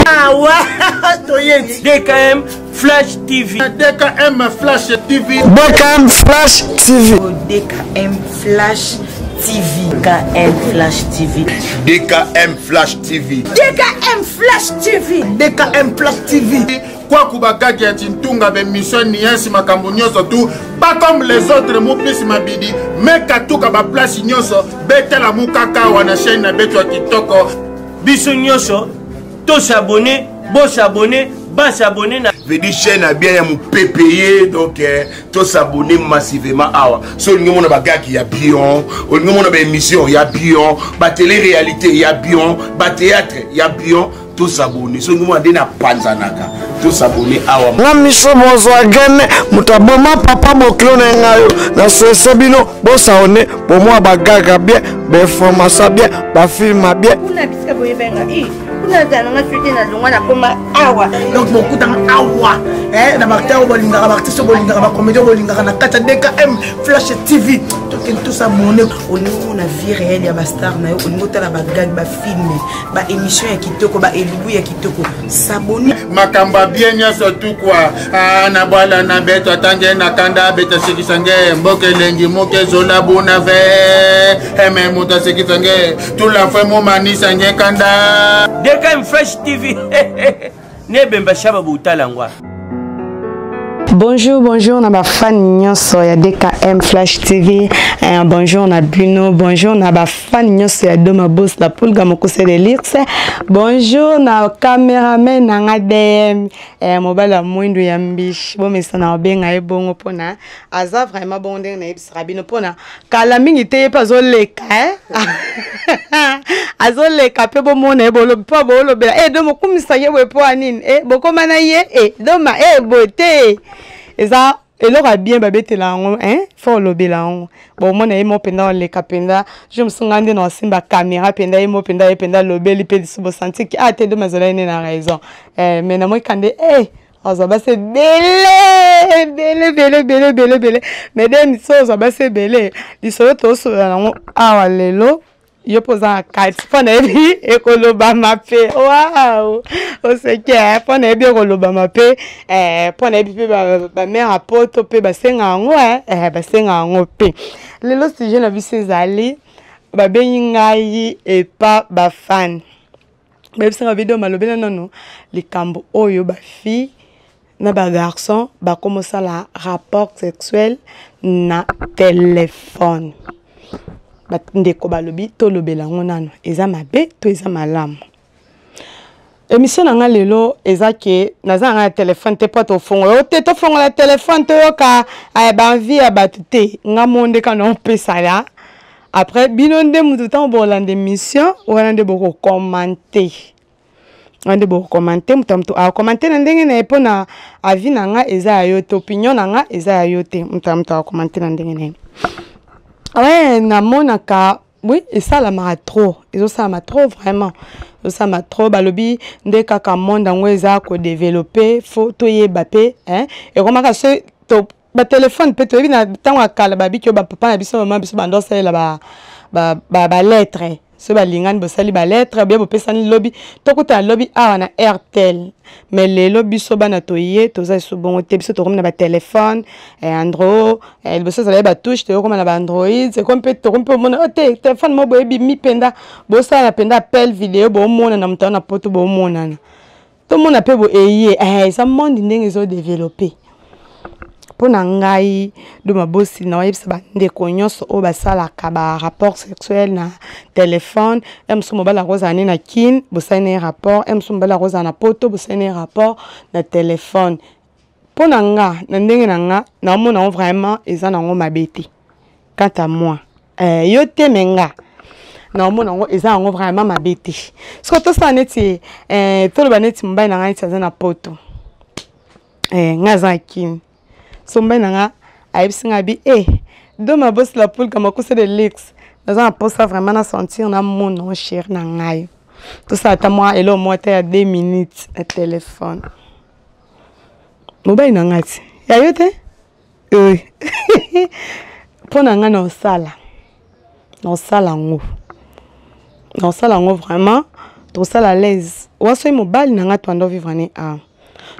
Awa toyeti. DKM Flash TV. DKM Flash TV. DKM Flash TV. DKM Flash TV. DKM Flash TV. DKM Flash TV. DKM Flash TV. DKM Flash TV. Kwaku bagagi ya tintunga bemission niansi makambo nyonso tu pas comme les autres mopesi mabidi mekatuka baplace nyonso betala mokaka wana chaîne na beto ya kitoko. Biso nyonso tosabone, bosabone, basabone na vedi chaîne ya bien ya mopepe ye. Donc tosabone massivement awa. So olingi omona bagaki ya bion, olingi omona baémission ya bion, batélé réalité ya bion, bathéâtre ya bion, tosabone. So olingi omona nde napanzanaka, tosabone awa. Nga miso bozwa gene moto aboma papa bokilo na ngai yo nasese bino bosaone bomwa bagaga bien, bainformation bien, bafilme bien. Kuna bisika boyebenga i kuna ezala nanga soki nalongwa nakoma awa. Donc bokutanga awa na baacteur oyo bolingaka, baartiste oyo bolingaka, bacomédien oyo bolingaka na kati ya DKM Flash TV. Tokende tosabone. Olingi omona vie réelle ya bastar na yo, olingi otala bagag, bafilme, baémission ya kitoko, baelubu ya kitoko, sabone. Makambo ya bien nyonso tukwa na bwala na beto atange na kanda abeta sekisa nge mboka elengi moke ezola buna ve eme moto asekisa nge tula fwe momanisa nge kanda. DKM Flash TV nebemba shaba butala ngwa. Bonjour, bonjour na ba fan nyonso ya DKM Flash TV. Bonjour na bino, bonjour na ba fan nyonso ya Doma Boss la Pulga Mokuse de Lix. Bonjour na cameraman na nga DM, mobali ya mwindu ya mbishi. Bomesa na obenga ye bongo pona aza vraiment bon ndenge na yebisaka bino pona kala mingi te ye pe azoleka, eh? Azoleka pe bomona ye bolobi po bolobela. Doma kumisa ye boye po nini? Bokoma na ye, Doma, boye te. Eza eloko ya bien babetela yango, hein? Faut olobela yango. Bomona ye mo mpenza oleka mpenza. Je me souviens nde na osimba caméra mpenza ye mo mpenza ye mpenza lobeli pe lisusu bosanti ki, ah, te Doma azalaki nde na raison. Mais na moi kande, azwa basi ebele, ebele, ebele, ebele, ebele, ebele. Mais de miso ozwa basi ebele. Lisolo tosolola nango awa lelo, yo mpo oza na kati mpo nayebi ekolobama mpe. Wow, oseki, mpo nayebi ekolobama mpe, mpo nayebi mpe bamare ya poto mpe basenga yango, basenga yango mpe. Lelo sujet na biso ezali babengi ngai epa bafane bayebisanga video malobela nano likambo oyo bafille na bagarçon bakomosala rapport sexuel na telefone. Bandeko balobi tolobela yango nano, eza mabe to eza malamu? Émission na nga lelo eza ke naza na nga na telefone te po tofongola o te, tofongola telefone toyoka baenvie ya bato te. Nga mo nde kaka naopesa ya après bino nde mutu ntango bolanda émission wana nde bokokomante, wana nde bokokomante. Moto ya moto akomante na ndenge na ye mpona avis na nga eza ya yo te, opinion na nga eza ya yo te. Moto ya moto akomante na ndenge na ye. Ouais, namonaka oui esalamaka trop, ezosalama trop, vraiment ezosalama trop. Balobi nde kaka monde yango eza kodévelopper, faut toyeba mpe, hein? Ekomaka so to batelefone mpe toyebi na ntango ya kala babiki oyo bapapa na biso, mama biso bando osalela balettre. So balingani, bosali balettre bia, bopesani lobi, tokutana lobi awa na Airtel. Mais lelo biso bana toye toza lisusu bongo te. Biso tokomi na batelefone andro, liboso ezalaki batouche, toyokoma na baandroid. Ekomi mpe tokomi mpe omona o te telefone mo boyebi mi mpenza bosala mpenza appel video, bomonana moto wana poto, bomonana tomona mpe bo eye, eza monde ndenge ezodévelopper. Mpo na ngai Doma Bosi na oyebisa bandeko nyonso oyo basalaka ba rapport sexuel na telefone, e mosusu mobali akozala ne na Kine, bosali na ye rapport, e mosusu mobali akozala na poto, bosali na ye rapport na telefone. Mpo na nga na ndenge na nga naomona yango vraiment eza nango mabe te. Quant à moi, yo te, me nga naomona yango eza yango vraiment mabe te. Soki tosala neti, toloba neti mobali na ngai neti aza na poto, nga aza na Kine, so mobali na nga ayebisi nga bi, Doma Bosi la Pulga Makuse de Lix, naza na mposa vraiment na sentir na mona chéri na ngai, tosala ata mwa eloko moko ata ya 2 minutes na telefone. Mobali na ngai ti ya yo te, mpo na ngai naosala yango, naosala yango vraiment. Tosala l'aise. Wa soki mobali na nga toando vivre ne a.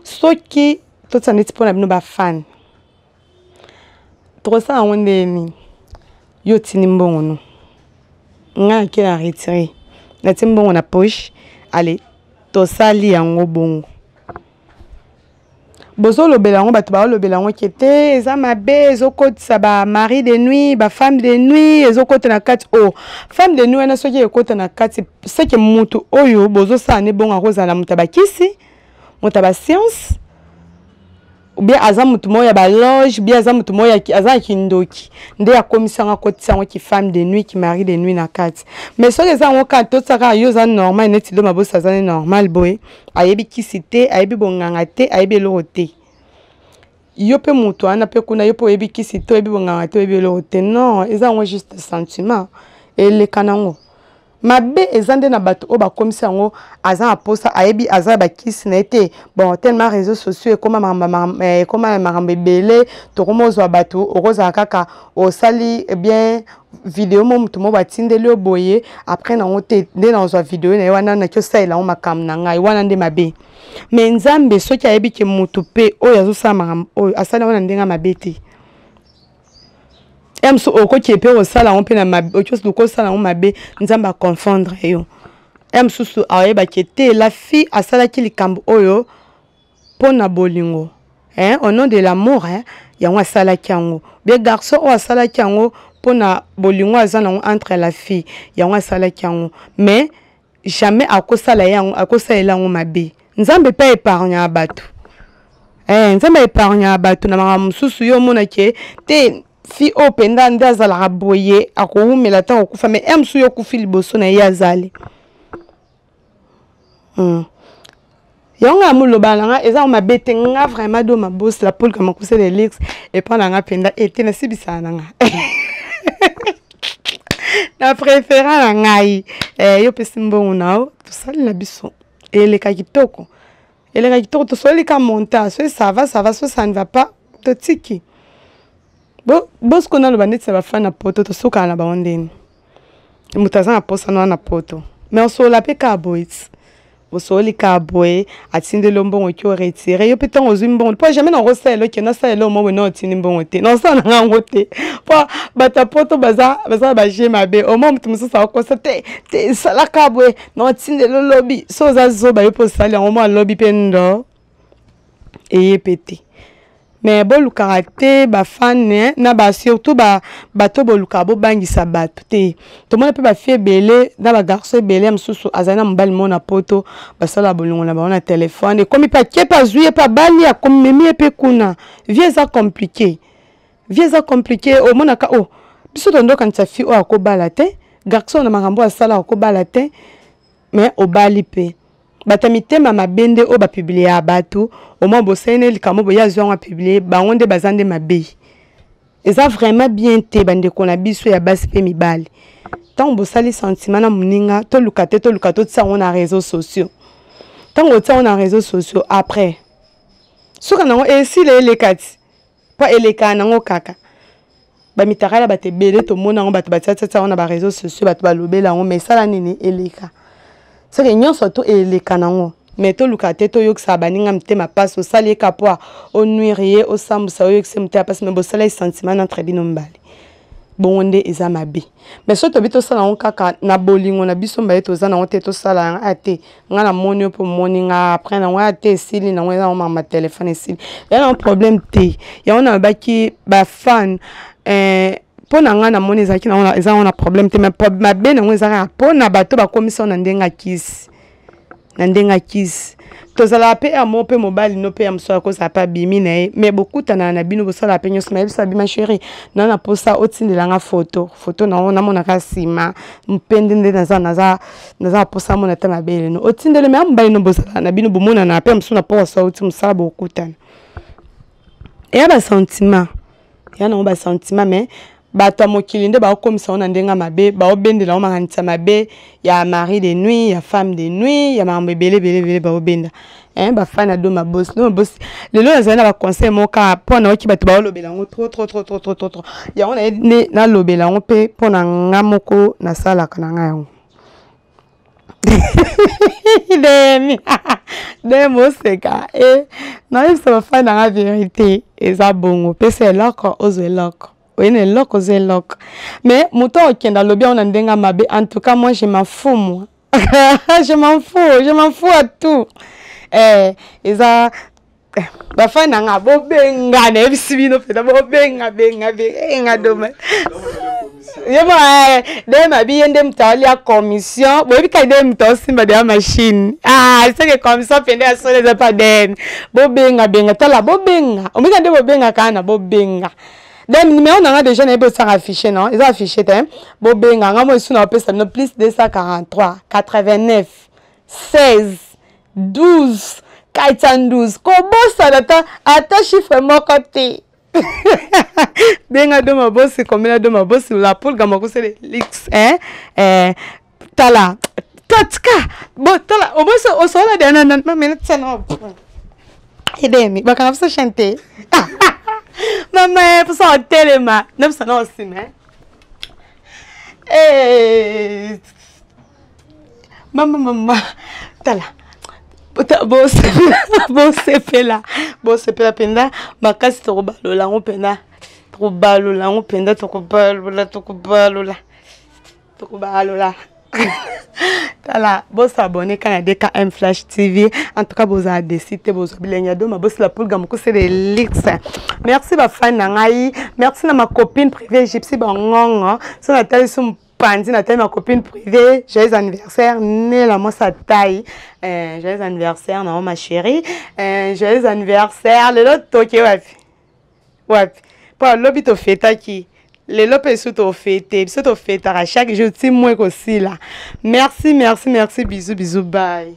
Soki totia neti mpo na bino ba fan. Tokosala yango ndenge nini? Yo otindi mbongo no. Nga nake na retire. Natie mbongo na poche. Allez, tosali yango bongo. Bozolobela yango, bato baolobela yango ke te eza mabe, ezokotisa ba mari de nuit, ba femme de nuit, ezokota na kati. O oh, femme de nuit wana soki ekota na kati, seke motu oyo bozosala ne bongo akozala moto ya bakisi, moto ya bascience, ou bien aza motu moko ya baloge, bien aza motu moko aza ya kindoki nde akomisi yango, akotisa yango ki femme de nuit, ki mari de nuit na kati. Mais soki eza yango kaka totiaka yo oza normal neti do mabosi aza ne normal boye, ayebi kisi te, ayebi bonganga te, ayebi eloko te. Yo mpe moto wana mpe kuna yo mpe oyebi kisi te, oyebi bonganga te, oyebi eloko te. Non, eza yango juste sentiment, eleka nango. Mabe eza nde na bato oyo bakomisi yango, aza na posa, ayebi aza na bakisi na ye te. Bon, tellement réseaux sociaux ekoma makambo, ekoma na makambo ebele, tokoma ozwa bato, okozala kaka osali bien video mo moto mo batindeli yo boye, après nango te nde nazwa video na ye wana naki osalela yango makambo na ngai wana nde mabe. Mais Nzambe soki ayebi ke moto mpe oyo azosala makambo oyo asali yango na ndenge ya mabe te, ya mosusu okoki mpe kosala yango mpe na mabe, okoki kosala yango mabe, Nzambe aconfondre yo. Ya mosusu ayebaki te la fille asalaki likambo oyo mpo na bolingo, hein, au nom de l'amour, hein, yango asalaki yango. Bien garçon oyo asalaki yango mpo na bolingo aza nango entre la fille, yango asalaki yango. Mais jamais akosala yango, akosalela yango mabe. Nzambe mpe aépargnaka bato. Nzambe aépargnaka bato na makambo mosusu. Yo omona ke te fi oyo mpenza nde azalaka boye, akowumela ntango okufa, mais ya mosusu yo okufi liboso na ye azali. Yango nga moloba na nga eza mabe te. Nga vraiment do mabosi la polka makuse de lix epa na nga mpenza ete nasibisaka na nga na préférant na ngai. Yo pesi mbongo na yo, tosali na biso, eleka kitoko, eleka kitoko. Tosoli ka monta, soki ça va, ça va, soki ça ne va pas, totiki. Bosiko naloba neti na bafani na poto, tosukaka na bango ndeni. Moto aza na posa na wana na poto, mais osolola mpe kaka boye ti osoli kaka boye, atindeli yo mbongo, oki oretire yo mpe ntango ozwi mbongo, mpo jamais nakosalela okende asalela yo moboye na otindi mbongo te, nasala na ngango te, mpo bato ya poto baza na baje mabe. Omoi moto mosusu akokosa te te, esalaka boye na otindeli olobi so oza zoba, yo mpe osali yango, mwa alobi mpe ndo eye mpe te. Mais bolukaka te bafane na ba surtout bato bolukaka bobangisa bato te. Tomona mpe bafille ebele na bagarçon ebele, ya mosusu azali na mobali moko na poto, basala bolingo na bango na telefone, ekomi mpe ake mpe azwi ye mpe abali, akomemi ye mpe kuna. Vie eza compliqué, vie eza compliqué. Omonaka o oh, biso tondokanisa fille oyo akobala te, garçon na makambo oyo asala akobala te, mais obali mpe. Bato ya mitema mabe nde oyo bapublia bato, omwa bosali na likambo boye azwi yango apublie bango nde baza nde mabe. Eza vraiment bien te bandeko na biso ya basi mpe mibali, ntango bosali sentiment na moninga, toluka te, toluka totia yango na réseaux sociaux. Ntango otia yango na réseaux sociaux, après suka nango esila eleka ti mpo elekaka nango kaka bamitakala bato ebele. Tomona yango, bato batiatiatia yango na baréseaux sociaux, bato balobela yango, mais esala nini? Eleka seke nyonso to eleka nango. Mais toluka te toyokisaka baninga mitema mpasi. Osali ye kapwa, onuire ye, osambusa, oyokisa motema mpasi, mais bosala ye sentiment entre bino mibale, bongo nde eza mabe. Mais soki tobi tosala yango kaka na bolingo na biso mibale, toza nango te, tosala yango a te, nga namoni yo mpo omoni nga, après nango ya te esili nango, eza nango mama telefone esili, ya nango problème te. Yango nalobaki bafan, mpo na ngai namoni ezalaki nango, eza nango na problème te, mais mabe nango eza kaka mpo na bato bakomisa na ndenge ya kisi, na ndenge ya kisi. Tozalaka mpe ya moko mpe mobali no mpe ya mosusu akozala mpe abimi na ye, mais bokutanaka na bino, bosalaka mpe nyonso. Nayebisa abima chéri na na posa otindelanga photo, photo na ngo namonaka nsima mpende nde naza naza naza na posa amona ata mabele no otindele. Me ya mobali no bozalaka na bino, bomonana mpe mosusu na posa outi mosala, bokutana, eya basentiment, ya nango basentiment. Mais bato ya mokili nde baokomisa ngo na ndenge mabe, baobendela ngo makanisi ya mabe ya mari de nuit, ya femme de nuit, ya makambo ebele ebele ebele baobenda. Bafani ya Doma Boss, Doma Boss lelo nazali na baconseil moko kaka mpo nayoki bato baolobela yango trop trop trop trop trop trop trop, yango naye nde nalobela yango mpe mpo na nga moko nasalaka na ngai yango. Demi demi oseka e nayebisa bafani nanga verité eza bongo pesa eloko ozwa eloko oye na eloko ozwa eloko mais moto akokende alobi yango na ndenge ya mabe. En tout cas, moi, je m'en fous, moi, je m'en fous, je m'en fous à tout. Eh, eza eh, bafani na nga, bobenga, nayebisi bino mpenza, bobenga, benga, benga doma ye mo de mabi ye nde moto aolia commission. Boyebi kaka nde moto aosimba deya machine. Ah, seke commission mpenza ya solo eza pa dm. Bobenga, benga, tala, bobenga, omika nde bobenga kaka na bobenga dem numéro na nga déjà nayebi osaka affiché. Non, eza affiché te. Bobenga nga mo esu na opesa bino plus 243 89 16 12 412. Kobosana ata ata chiffre moko te. Benga do mabosi, komela do mabosi la pulga makosele lix, hein. Eh, tala, totika bo tala obosi osola de na na mena tsena edemi bakanga biso chaîne te. Mama, mposa otelema na biso na osima. Eh, mama, mama, tala, bosepela, bosepela, bosepela mpenza makasi. Tokobalola yango mpenza, tokobalola yango mpenza, tokobalola, tokobalola, tokobalola. Tala, bosabone kaka na DKM Flash TV. En tout cas, bozala desi te, bozwa bilenge ya doma bosila pulga mokosela elix. Merci bafani na ngai, merci na ma copine privée Gypsy Bangongo. So natali so panzi, natali ma copine privée. Joyeux anniversaire Nela mwasi atai. Joyeux anniversaire na ma chérie. Joyeux anniversaire. Lelo toke wapi wapi? Mpo alobi tofetaki lelo mpe esu tofete biso, tofetaka chaque jour ti mwe kosila. Merci, merci, merci, bisous, bisous, bye.